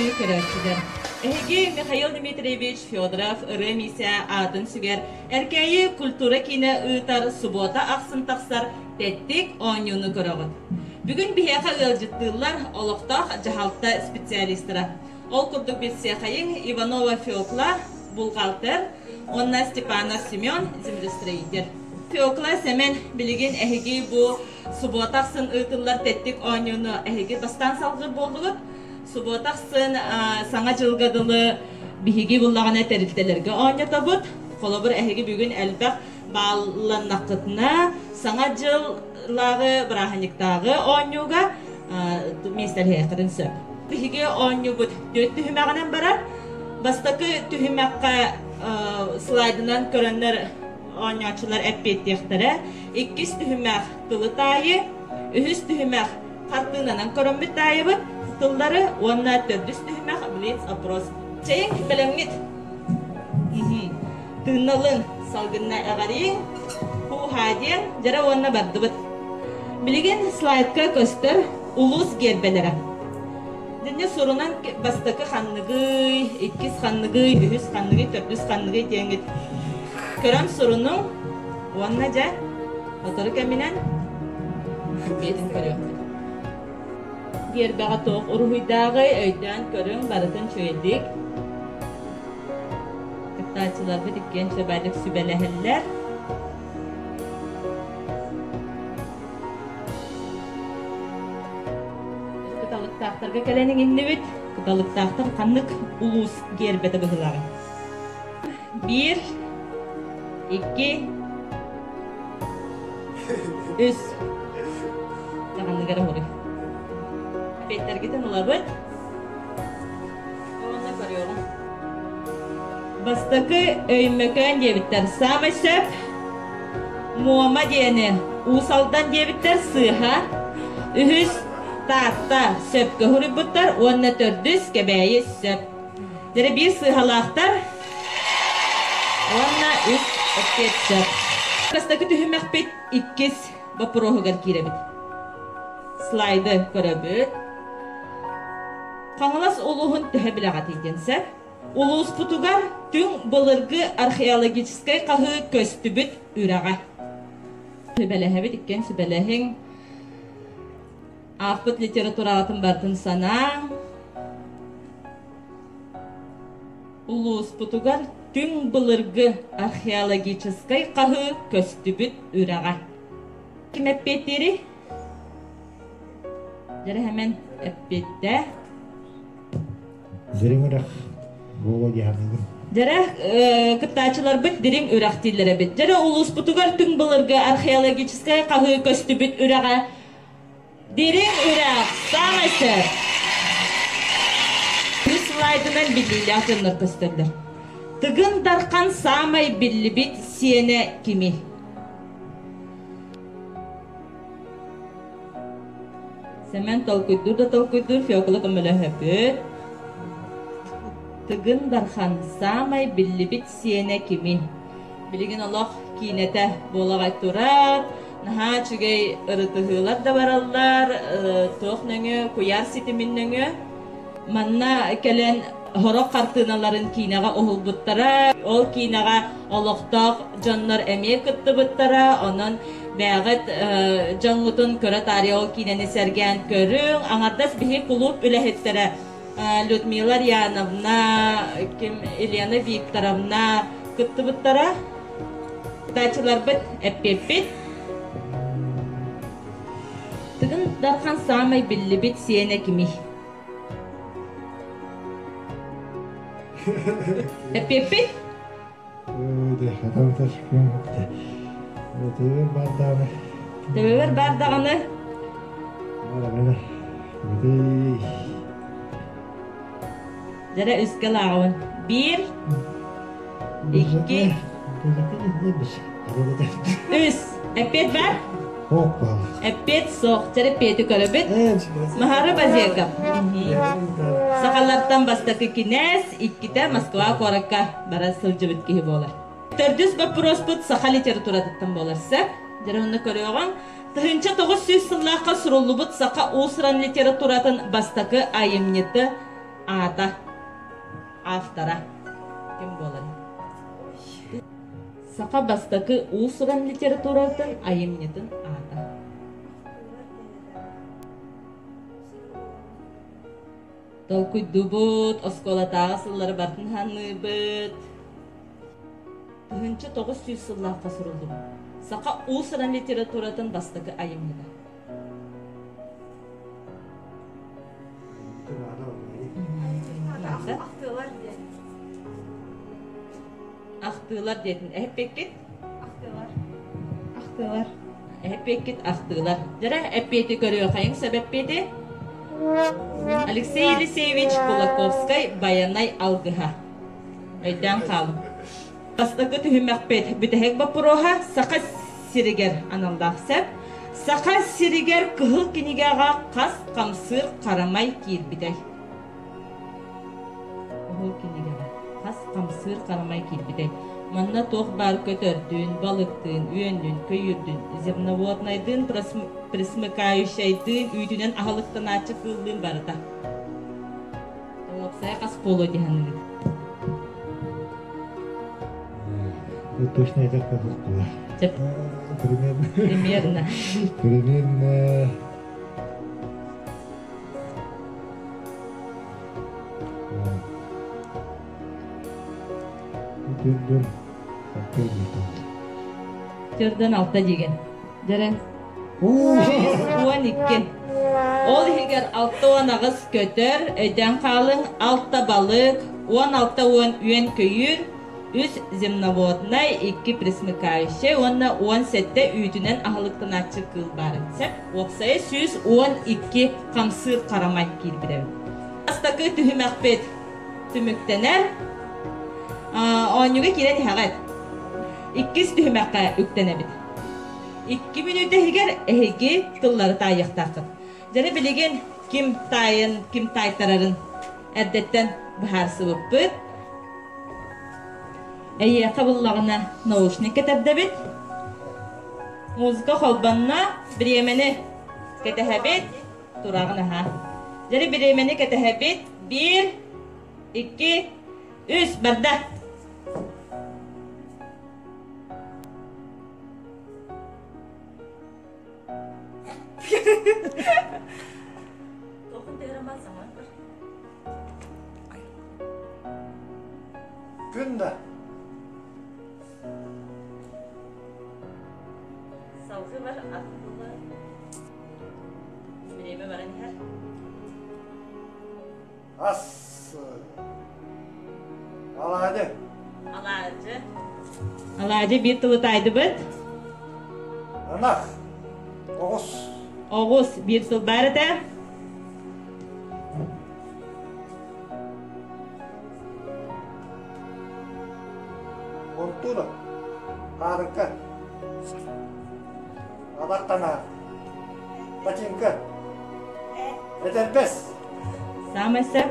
Күндү көрөөччүлэр! Эһиги Михаил Дмитриевич Федоров ырыа миисэ аатын сүгэр Эркээйи культура киинэ ыытар субуота ахсын тахсар тэттик оонньууну көрөҕүт. Бүгүн биһиэхэ ыалдьыттыыллар олохтоох дьаһалта специалистара. Ол курдук билсиэхэйиҥ Иванова Фекла, бухгалтер, уонна Степанов Семен, землестроитель. Фекла Сэмэн билигин эһиги бу Субуота ахсын ыытыллар тэттик оонньууну эһиги бастаан салгыыр буоллугут. Субуота ахсын Саҥа дьылга дылы биһиги буллаҕына тэрилтэлэргэ оонньотобут. Холобур, эһиги бүгүн элбэх баалланнаххытына Саҥа дьыллааҕы бырааһынньыктааҕы оонньууга миэстэлэһиэххитин сөп. Биһиги оонньуубут түөрт түһүмэҕинэн барар. Бастакы түһүмэххэ слайдынан көрөннөр оонньооччулар эппиэттиэхтэрэ. Иккис түһүмэх тылы таайыы, үһүс түһүмэх хартыынанан көрөммүт таайыбыт тыллары уонна төрдүс түһүмэх блиц-опрос. Чэйиҥ бэлэмҥит. Тыынналыҥ, салгынна эҕэрийиҥ, һуу-һаа диэн дьэрэ уонна бардыбыт. Билигин слайдка көстөр улуус гиэрбэлэрэ. Дьэ сурунан бастакы ханныгый, иккис ханныгый, үһүс ханныгый, төрдүс ханныгый диэҥҥит көрөн сурунуҥ уонна дьэ сотору кэминэн эппиэтин көрүөхпүт. Гиэрбэҕэ туох уруһуйдааҕый өйдөөн көрүҥ, барытын үчүгэйдик. Кыттааччыларбыт иккиэн сөбөдүк сүбэлэһэллэр. Кыталыктаахтарга кэлэн иҥиннибит. Кыталыктаахтар ханнык улуус гиэрбэтэ быһыылааҕый? Биир, икки, үс. Даҕанныгар оһоруй. Эппиэттэргитин ылабыт. Уонна көрүөҕүҥ. Бастакы Өймөкөөн диэбиттэр саамай сөп. Муома диэни Уус Алдан диэбиттэр сыыһа. Үһүс Таатта сөпкө суруйбуттар уонна төрдүс Кэбээйи сөп. Дьэ биир сыыһалаахтар уонна үс эппиэт сөп. Бастакы түһүмэхпит иккис боппуруоһугар киирэбит. Слайды көрөбүт. Хаҥалас улууһун төһө билэҕитий диэн сөп. Улууспутугар түҥ былыргы археологическай хаһыы көстүбүт үрэҕэ. Сүбэлэһэбит иккиэн сүбэлэһиҥ. Аахпыт литератураҕытын барытын санааҥ. Улууспутугар түҥ былыргы археологическай хаһыы көстүбүт үрэҕэ. Ким эппиэттиирий? Дьэрэ хэмэн эппиэттээ. Дириҥ үрэх буолуо дии саныыбын. Дьэрэ кыттааччыларбыт дириҥ үрэх дииллэр эбит. Дьэрэ улууспутугар түҥ былыргы археологическай хаһыы көстүбүт үрэҕэ Дириҥ үрэх саамай сөп. Үс слайдынан биллиилээх дьоннор көстөллөр. Тыгын Дархан саамай биллибит сиэнэ кимий? Сэмэн толкуйдуур да толкуйдуур, Феокла көмөлөһөбүт. Тыгын Дархан саамай биллибит сиэнэ кимий? Билигин олох киинэтэ буолаҕай турар, наһаа үчүгэй ырытыһыылар да бараллар, туох нөҥүө, куйаар ситимин нөҥүө. Манна кэлэн сорох хартыыналарын киинэҕэ уһулбуттара. Ол киинэҕэ олохтоох дьоннор эмиэ кыттыбыттара. Онон бэйэҕит дьоҥҥутун көрө таарыйа ол киинэни сэргээн көрүҥ. Аҥардас биһи кулууп үлэһиттэрэ Людмила Рьяновна, ким Елена Викторовна кыттыбыттара. Кыттааччыларбыт эппиэппит. Тыгын Дархан саамай биллибит сиэнэ кимий? Эппиэппит? Төбөбөр баар даҕаны. Төбөбөр баар даҕаны. Дьэрэ үскэ лааҕыбын. Биир, икки, үс. Эппиэт баар? Суох баар. Эппиэт суох. Дьэрэ эппиэти көрөбүт. Маһары Базеков. Сахалартан бастакы кинээс, иккитэ Москва куоракка бара сылдьыбыт киһи буолар. Төрдүс боппуруоспут саха литературатыттан буолар сөп. Дьэ онно көрүөҕүҥ. 1900 сыллаахха суруллубут саха уус-уран литературатын бастакы айымньыты. аата, автора ким буоларый? Саха бастакы уус-уран литературатын айымньытын аата. Толкуйдуубут, оскуолатааҕы сыллары барытын ханыыбыт. 1900 сыллаахха суруллубут. Саха уус-уран литературатын бастакы айымньыта. Ахтыылар диэн. Ахтыылар диэтин эһиппиккит? Ахтыылар. Ахтыылар. Эһиппиккит ахтыылар. Дьэрэ эппиэти көрүөхайыҥ сөп эппиэти. Алексей Елисеевич Кулаковскай Байанай алгыһа. Өйдөөн хаалыҥ. Бастакы түһүмэхпит бүтэһик боппуруоһа Саха сиригэр аналлаах сөп. Саха сиригэр кыһыл кинигэҕэ хас хамсыыр харамай киирбитэй? Кыһыл кинигэҕэ хас хамсыыр харамай киирбитэй? Манна туох баар көтөрдүүн, балыктыын, үөннүүн, көйүүрдүүн, земноводнайдыын, пресмыкающайдыын, үүтүнэн аһылыктанааччы кыыллыын барыта. Уопсайа хас буолуо дии саныыгыт? Точно это как было. Примерно. Примерно. Примерно. Төрдөн алта диэтин. Төрдөн алта диген. Дьэрэ. 12. Ол иһигэр 68 көтөр, өйдөөн хаалыҥ, алта балык, 16 уон үөн-көйүүр, үс земноводнай, икки пресмыкающай уонна 17 үүтүнэн аһылыктанааччы кыыл баар эбит. Уопсайа 112 хамсыыр харамай киирбит эбит. Бастакы түһүмэхпит түмүктэнэр. Оонньууга киирэн иһэҕит. Иккис түһүмэххэ үктэнэбит. Икки мүнүүтэ иһигэр эһиги тыллары таайыахтааххыт. Дьэ билигин ким таайын, ким таайтарарын эрдэттэн быһаарсыбыппыт. Эйиэхэ буллаҕына наушник кэтэрдэбит. Музыка холбонно, бириэмэни кэтэһэбит, тураҕын аһаа. Дьэ бириэмэни кэтэһэбит. Биир, икки, үс, барда. Күн да. Салгыы бар атын Бириэмэ баран иһэр. Ас. Алаадьы. Алаадьы. Алаадьы биир тылы таайдыбыт. Ынах. Оҕус. Оҕус биир тыл баар этэ. Монтура. Хаарыҥка. Абар таҥаһа. Бачыыҥка. Этэрбэс. Саамай сөп.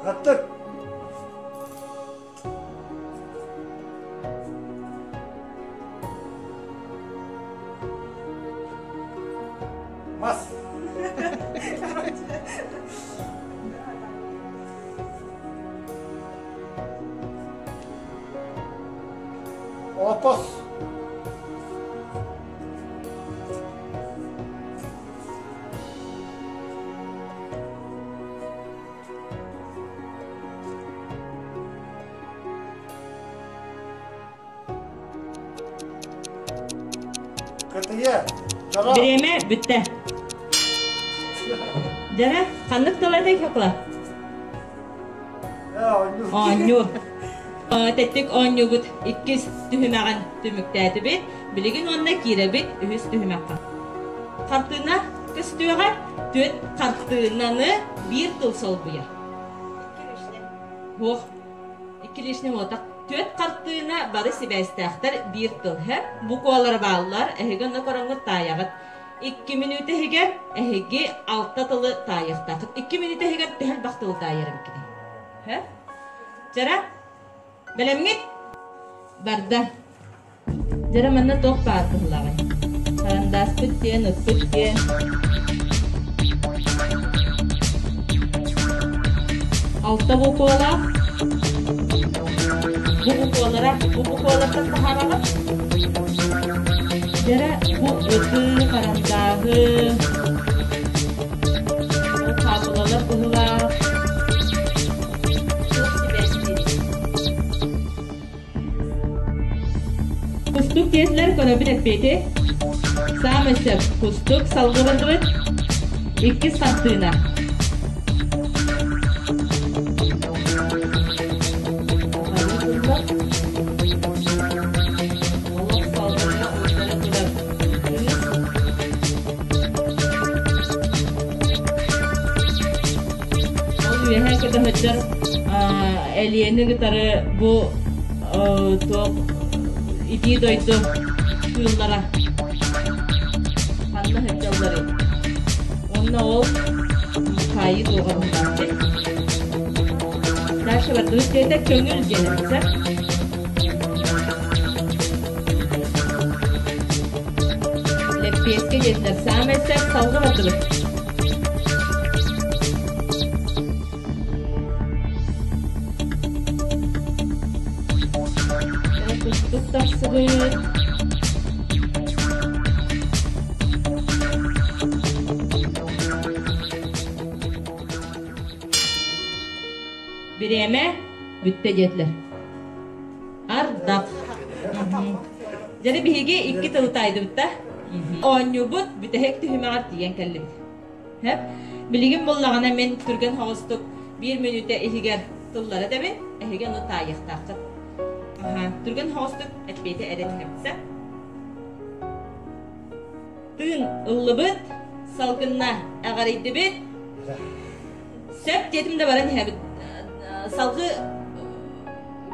Хаттык. Мас. Олоппос. Кытыйа. Чоро. Бириэмэ бүттэ. Дьэрэ, ханнык тыл этэй Фекла? Оонньуур. Тэттик оонньуубут иккис түһүмэҕин түмүктээтибит. Билигин уонна киирэбит үһүс түһүмэххэ. Хартыына көстүөҕэ түөрт хартыынаны биир тыл солбуйар. Суох. Икки лишний уотах. Түөрт хартыына бары сибээстээхтэр биир тыл. Буквалара бааллар. Эһиги онно көрөҥҥүт таайаҕыт. Икки мүнүүтэ иһигэр эһиги алта тылы таайыахтааххыт. Икки мүнүүтэ иһигэр төһө элбэх тылы таайар эбиккитий? Һэ? Дьара, бэлэмҥит? Барда. Дьара манна туох баар быһылаҕай? Харандааспыт диэн, ыппыт диэн. Алта буквалаах. Бу буквалара, бу буквалартан таһаараҕыт. Дьэрэ бу ыты, харандааһы, ол хаапылалар быһыылаах. Туох сибээстиир? Кустук диэтилэр көрөбүт эппиэти. Саамай сөп кустук салгыбырдыбыт. Иккис хартыына. Олох салгыҥҥа уйдара турар кыыс. Ол үөһэ көтөһөттөр Элиэни кытары бу туох итии дойду кыыллара ханна сылдьалларый? Уонна ол хаайыы туоҕа быһыылаах Дальше бардыбыт диэтэ көҥүл диэн эбит Лэппиэскэ диэтилэр саамай сөп салгы бардыбыт. Кустук тахсыбыт. Бириэмэ бүттэ диэтилэр. Ардах. Дьэ биһиги икки тылы таайдыбыт да. Оонньуубут бүтэһик түһүмэҕэр тиийэн кэллибит. Сөп. Билигин буоллаҕына мин түргэн соҕустук биир мүнүүтэ иһигэр тыллары этэбин, эһиги ону таайыахтааххыт. Аха, түргэн соҕустук эппиэти эрэ түһэбит. Тыын ыллыбыт, салгынна эҕэрийдибит. Сөп диэтим да баран иһэбит. Салгыы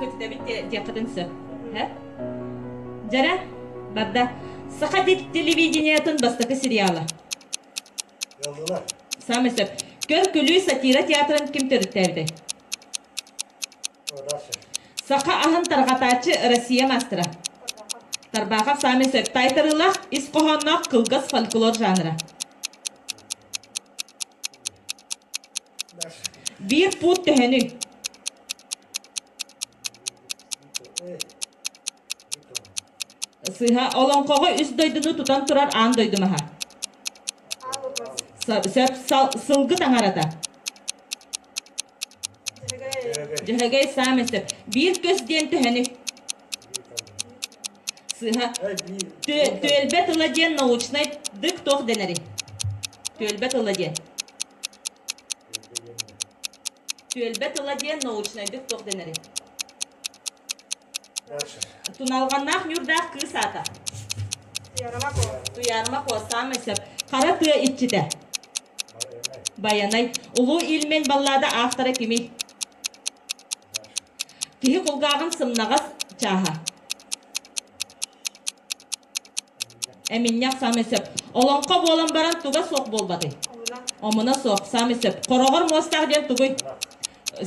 көтүтэбит диэххитин сөп. Дьэрэ, барда. Саха телевидениетын бастакы сериала. Ыаллылар. Саамай сөп. Көр-күлүү сатира театрын ким төрүттээбитэй? Саха аһын тарҕатааччы Россия маастара. Тарбахов саамай сөп. Таайтарыылаах ис хоһоонноох кылгас фольклор жанра. Биир пуут төһөнүй? Сыыһа, олоҥхоҕо үс дойдуну тутан турар аан дойду маһа. Сөп, сылгы таҥарата. Дьөһөгөй саамай сөп. Биир көс диэн төһөнүй? Сыыһа. Түөлбэ тыла диэн научнай дык туох дэнэрий? Түөлбэ тыла диэн. Түөлбэ тыла диэн научнайдык туох дэнэрий? Туналҕаннаах ньуурдаах кыыс аата. Туйаарыма Куо саамай сөп. Хара тыа иччитэ. Байанай. Улуу Ильмень баллада автора кимий? Киһи кулгааҕын сымнаҕас чааһа. Эминньэх саамай сөп. Олоҥхо буолан баран туга суох буолбатый? Омуна суох, саамай сөп. Хороҕор муостаах диэн тугуй?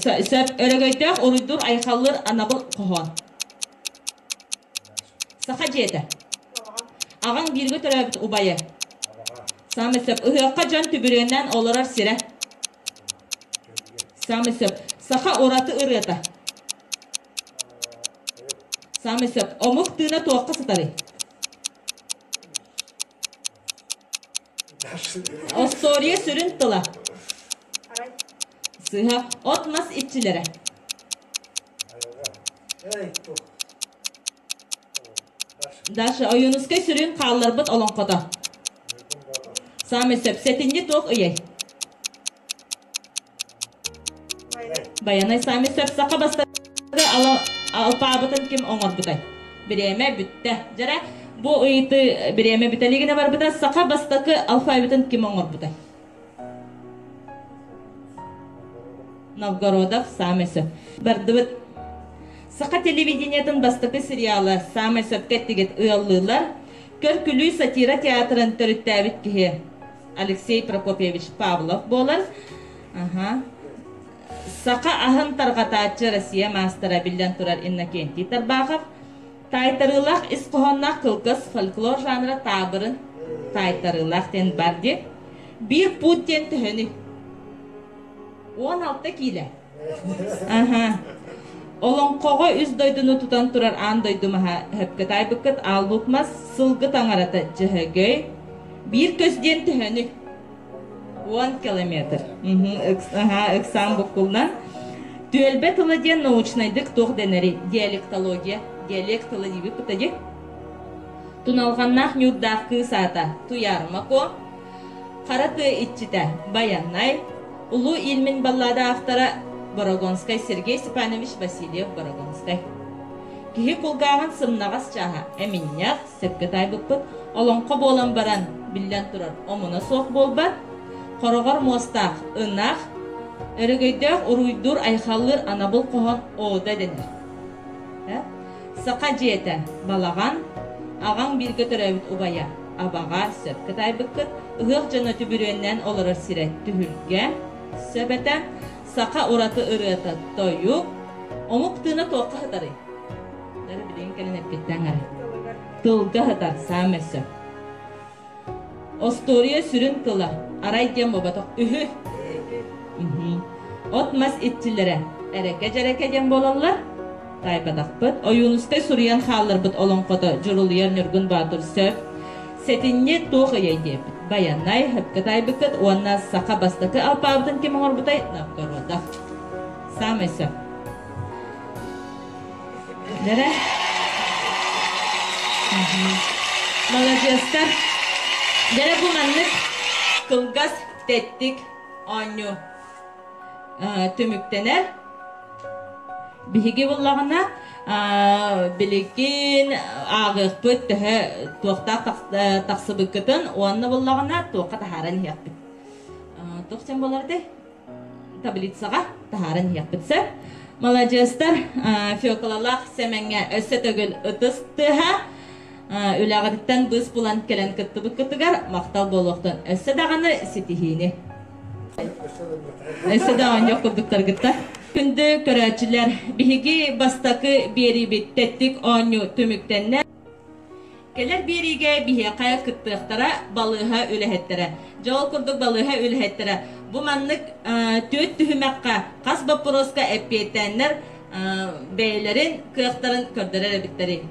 Сөп. Өрөгөйдөөх уруйдуур айхаллыыр анабыл хоһоон. Саха дьиэтэ. Аҕаҥ бииргэ төрөөбүт убайа. Саамай сөп. Ыһыахха дьон түбүрүөннээн олорор сирэ. Саамай сөп. Саха ураты ырыата. Саамай сөп. Омук тыына туохха сытарый? Остуоруйа сүрүн тыла. Сыһа. От-мас иччилэрэ. Даша, Ойуунускай сүрүн хаалларбыт олоҥхото. Саамай сөп. Сэтинньи туох ыйай? Байанай саамай сөп. Саха бастакы алпаабытын ким оҥорбутай? Бириэмэ бүттэ. Дьэрэ, бу ыйытыы бириэмэ бүтэ илигинэ барбыта. Саха бастакы алфавитын ким оҥорбутай? Новгородов саамай сөп. Бардыбыт. Саха телевидениетын бастакы сериала саамай сөпкө эттигит ыаллыылар. Көр-күлүү сатира театрын төрүттээбит киһи Алексей Прокопьевич Павлов буолар. Аха. Саха аһын тарҕатааччы Россия маастара биллэн турар Иннокентий Тарбахов. Таайтарыылаах ис хоһоонноох кылгас фольклор жанра таабырын таайтарыылаах диэн бар дии. Биир пуут диэн төһөнүй? 16 киилэ. Аха. Олоҥхоҕо үс дойдуну тутан турар аан дойду маһа хөпкө таайбыккыт Аал Луук мас сылгы таҥарата Дьөһөгөй. Биир көс диэн төһөнүй? 10 километр. Аха, ыксаан буккулунан. Түөлбэ тыла диэн научнайдык туох дэнэрий? Диалектология. Диалект тыла диибит дии. Туналҕаннаах ньуурдаах кыыс аата Туйаарыма Куо. Хара тыа иччитэ Байанай. Улуу Ильмин баллада автора Борогонскай Сергей Степанович Васильев Борогонскай. Киһи кулгааҕын сымнаҕас чааһа эминньэх, сөпкө таайбыппыт, олоҥхо буолан баран, биллэн турар, омуна суох буолбат, хороҕор муостаах ынах, өрөгөйдөөх уруйдуур айхаллыыр анабыл хоһоон ода дэнэр. Саха дьиэтэ, балаҕан, аҕаҥ бииргэ төрөөбүт убайа, абаҕа, сөпкө таайбыккыт, ыһыах дьоно түбүрүөннээн олорор сирэ түһүлгэ, сөп этэ, саха ураты ырыата тойук, омук тыына туохха сытарый? Дары билигин кэлин эппиттэн эрэ. Тылга сытар, саамай сөп. Остуоруйа сүрүн тыла, арай диэн буолбатах, үһү. От-мас иччилэрэ, эрэкэ-дьэрэкэ диэн буолаллар. Таайбатахпыт. Ойуунускай суруйан хаалларбыт олоҥхото Дьурулуйар Ньургун Боотур сөп. Сэтинньи туох ыйай диэбит. Байанай, хөпкө таайбыккыт уонна саха бастакы алпаабытын ким оҥорбутай? Новгородов. Саамай сөп. Дэрэ. Маладьыастар. Дэрэ бу маннык кылгас тэттик оонньуу түмүктэнэр. Биһиги буллаҕына билигин ааҕыахпыт төһө туохтаах тахсыбыккытын уонна буллаҕына туохха таһааран иһиэхпит. Туох диэн буолар этэй? таблицаҕа таһааран иһиэхпит сөп. Маладьыастар, Феклалаах Сэмэҥҥэ өссө төгүл ытыс тыаһа үлэҕититтэн быыс булан кэлэн кыттыбыккытыгар махтал буолуохтун. Өссө даҕаны ситиһиини. Өссө да оонньуох курдуктаргытта. Күндү көрөөччүлэр, биһиги бастакы биэриибит тэттик оонньуу түмүктэннэ. Кэлэр биэриигэ биһиэхэ кыттыахтара балыыһа үлэһиттэрэ. Дьэ ол курдук балыыһа үлэһиттэрэ бу маннык түөрт түһүмэххэ хас боппуруоска эппиэттээннэр бэйэлэрин кыахтарын көрдөрөр эбиттэрий.